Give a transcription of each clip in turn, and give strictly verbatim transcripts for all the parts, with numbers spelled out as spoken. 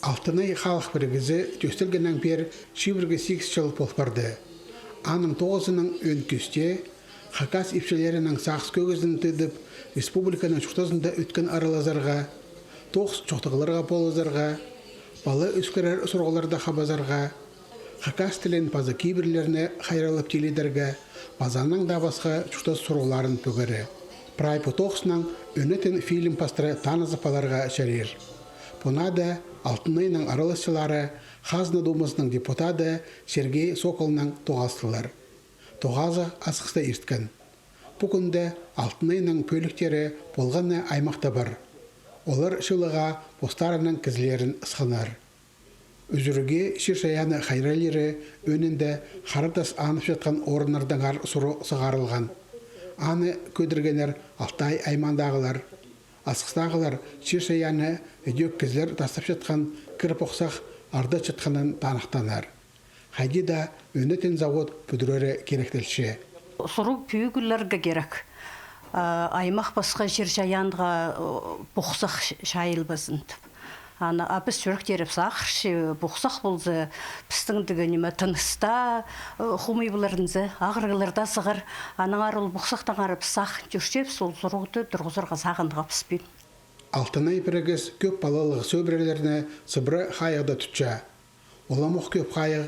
«Алтынай» халых пірігізі тӧстелгеннең пеер чибіргі сигіс чыл пол парды. Аның тоғызынаң ӧӧн кӧсте хакас ипчілерінің сағыс кӧгізін тыдып, республиканың чуртазында ӧткін аралазарға, тоғыс чоохтағларға полызарға, пала ӧскірер сурығларны хабазарға, хакас тілін паза кибірлерні хайраллап тилідерге, паза анаң даа пасха чуртас сурығларын пӧгере. Прай пу тоғыснаң ӧнетін фильм пастыра танызып аларға чарир. Пу наада «Алтынайның» араласчылары Хазна Думазының депутады Сергей Соколнаң тоғастылар. Тоғазығ Асхыста ирткен. Пу кӱнде «Алтынайның» пӧліктері полған на аймахта пар. Олар чылыға постарының кізілерін ысханнар. Ӱзӱрге чир-чайааны хайраллиры ӧӧнінде хара тас анып чатхан орыннардаңар сурығ сығарылған. Аны кӧдіргеннер Алтай аймаандағылар. Асхыстағылар чир-чайааны ідӧк кізілер тастап чатхан кір похсах арда чатханын таныхтанар. Хайди даа ӧнетін завод пӱдірері киректелче. Сурығ пӧгілерге кирек. А, аймах пасха чир-чайаанға, о, похсах ч-, чайылбазын тіп. Аны, а піс чӱректерібіс ағырча, похсах полза, пістің тігі ниме тыныс таа, о, хомай полар зе, ағырығлар даа сығар. Аннаңар ол похсахтаңар піс сағын тӧрчебіс, ол сурығды турғызарға сағынғабыс пин. «Алтынай» пірігіс кӧп палалығ сӧбірелерні сыбыра хайығда тутча. Уламох кӧп хайығ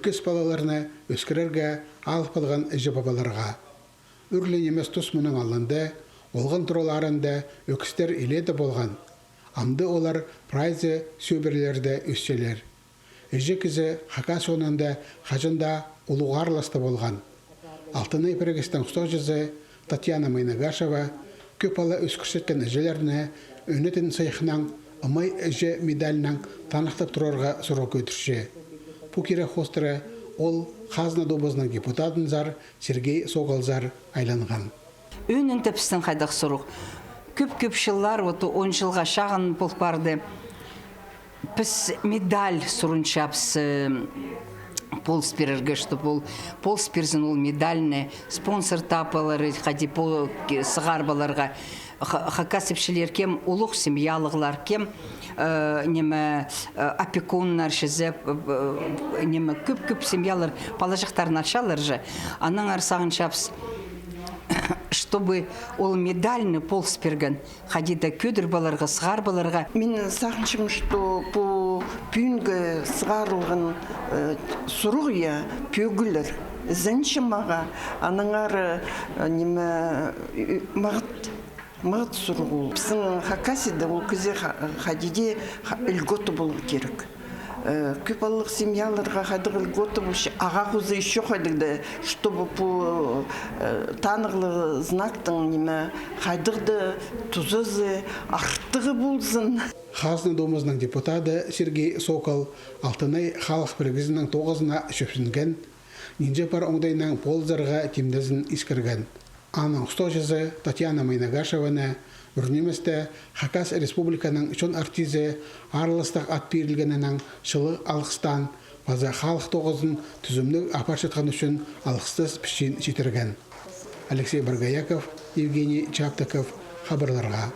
ӧкіс палаларны ӧскірерге алып алған іҷе-пабаларға. Ӱр ле нимес тус мының алнында, олған тураларында ӧкістер илееде полған. Амды олар прайзы сӧбірелерде ӧсчелер. Іҷе кізі хакас чонында хаҷан даа улуғ араласта полған. «Алтынай» пірігістің устағҷызы Татьяна Майнагашева кӧп пала ӧскірчеткен іҷелерні ӧнетін сыйыхнаң, «Ымай іҷе» медальнаң таныхтап турарға сурығ кӧдірче. Пу кире хоостыра ол Хазна Думазының депутадынзар Сергей Соколзар айланған. Ӧӧнінде пістің хайдағ сурығ. Кӧп-кӧп чыллар, вот он чылға чағын пол парды. Піс медаль сурынчабыс, э, полыс пирерге, чтоб ол полыс пирзін ол медальны, спонсор таап аларға, хайди по-, ке-, сығарып аларға. Ха-, хакас ипчілер кем улуғ семьялығлар, кем, э, ниме, э, опекуннар чізе, э, ниме, кӧп-кӧп семьялар палаҷахтарын алчалар же. Аннаңар сағынчабыс, чтобы ол медальны полыс пирген хайди даа кӧдіріп аларға, сығарып аларға. Мин сағынчам, что пу пӱӱнгі сығарылған, э, сурығ, я, пӧгілер ізенче мағаа, аннаңар, э, ниме, э, мағат, мағат сурығ ол. Пістің Хакасияда ол кізее ха-, хайди даа ха-, льгота поларға кирек. Э, кӧп палалығ семьяларға хайдағ льгота полча, ағаа хоза ещё хайдағ даа, чтобы пу, э, танығлығ знактың, ниме, хайдағ даа тузазы, артығы ползын. Хазна Думазының депутады Сергей Сокол «Алтынай» халых пірігізінің тоғызына чӧпсінген, нинҷе пар оңдайнаң полызарға тимнезін искірген. Аның устағҷызы Татьяна Майнагашеваны ӱр ниместе Хакас Республиканың чон артизі аарластығ ат пирілгенінең чылығ алғыстаан паза халых тоғызын тӱзімніг апарчатхан ӱчӱн алғыстас пічиин читірген. Алексей Боргояков, Евгений Чаптыков, хабарларға.